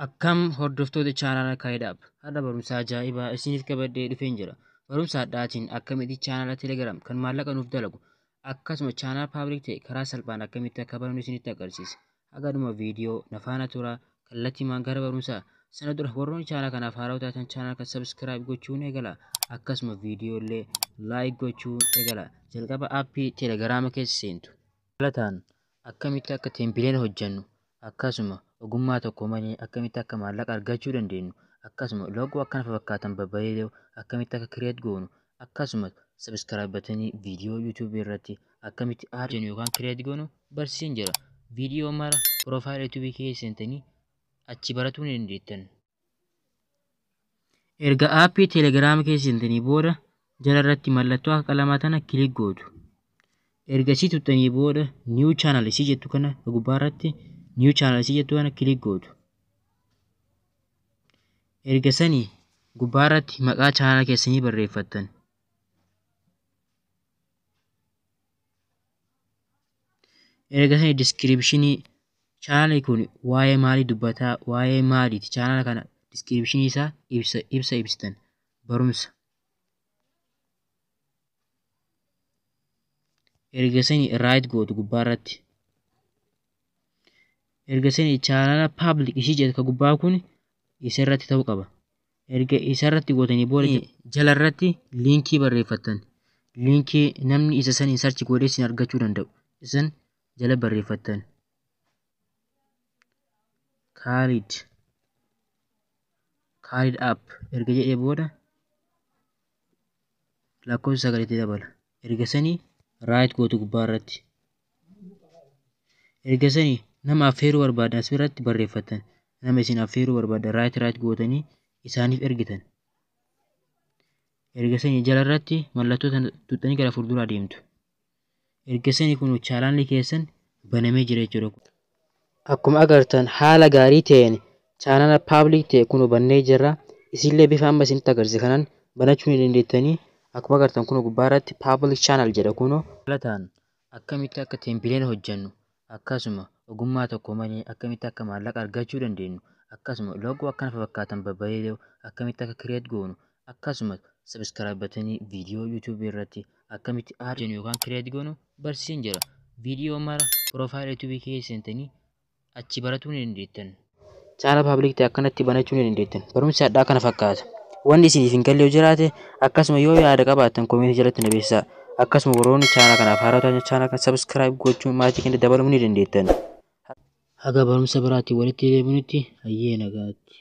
Akkam hordoftoota chaanaala Kaayidaab, har'a barumsa ajaa'ibaa isiniif qabadhee dhufeen jira. Barumsa har'aatiin akkamitti chaanaala Telegiraam kan maallaqa nuuf dalagu akkasuma chaanaala public ta'e karaa salphaan akkamitti akka bannu isinitti agarsiisa. Haga dhuma viidiyoo na faana turaa, kallattiimaan gara barumsaa. Sana dura warroonni chaanaala kanaaf haarawaa taatan chaanaala kana subscribe gochuun eegala. Akkasuma viidiyoo illee like gochuun eegala. Jalqaba aappii Telegiraama keessa seentu. Dabalataan akkamitti akka template hojjennu, akkasuma ogummaa tokko malee akkamitti akka maallaqa argachuu dandeenyu, akkasuma loogoo akkana fakkaatan babbareedoo akkamitti akka create goonu, akkasuma subscribe batanii viidiyoo YouTube irratti akkamitti add jennu yookaan create goonu barsiiseen jira. Viidiyoo mara profile YouTube keessa seentanii achi baratuu ni dandeettan. Erga aappii Telegiraama keessa seentanii booda jala irratti mallattoo akka qalamaa tana click gootu. Ergasii tuqxanii booda new channel isii jettu kana gubbaa irratti new channel isii jettu kana click gootu. Erga sanii gubbaa irratti maqaa chaanala keessanii barreeffattan. Erga sanii descriptionii chaanalli kun waa'ee maalii dubbataa, waa'ee maaliiti chaanala kana descriptionii isaa ibsa ibsitan barumsa. Erga sanii right gootu gubbaa irratti. Erga sanii chaanala public ishii jedhu ka gubbaa kun isa irratti ta'uu qaba. Erga isa irratti gootanii booda jala irratti liinkii barreeffattan. Liinkii namni isa sanii search godhee isin argachuu danda'u. Isan jala barreeffattan. Khalid app erga jedhee booda lakkoofsa sagaleetti dabala. Erga sanii right gootu gubbaa irratti. Erga sanii nama affeeruu barbaadan as biratti barreeffattan. Nama isin affeeruu barbaadan right gootanii isaaniif ergitan. Erga sanii jala irratti mallattoo tana tuqxanii gara fuulduraa deemtu. Erga sanii kun chaanaalli keessan banamee jira jechuudha. Akkuma agartan haala gaarii ta'een chaanaala public ta'e kun bannee jirra. Isinillee bifa amma isinitti agarsiise kanaan banachuu ni dandeettanii. Akkuma agartan kun gubbaa irratti public channel jedha kunoo. Dabalataan akkamitti akka template hojjennu, akkasuma ogummaa tokko malee akkamitti akka maallaqa argachuu dandeenyu, akkasuma loogoo akkana fakkaatan babbareedoo akkamitti akka create goonu, akkasuma subscribe batanii viidiyoo YouTube irratti akkamitti add jennu yookaan create goonu barsiiseen jira. Viidiyoo mara profile YouTube keessa seentanii achi baratuu ni dandeettan. Chaanaala public ta'e akkanatti banachuu ni dandeettan. Barumsi har'aa kana fakkaata. Wanni isiniif hin galle yoo jiraate akkasuma yoo yaada qabaattan koomentii jalatti na beeksisaa. Akkasuma warroonni chaanaala kanaaf haaraa taatan chaanaala kana subscribe gochuun maatii keenya dabalamuu ni dandeettan. Haga barumsa biraatti walitti deebinutti hayyee nagaatti.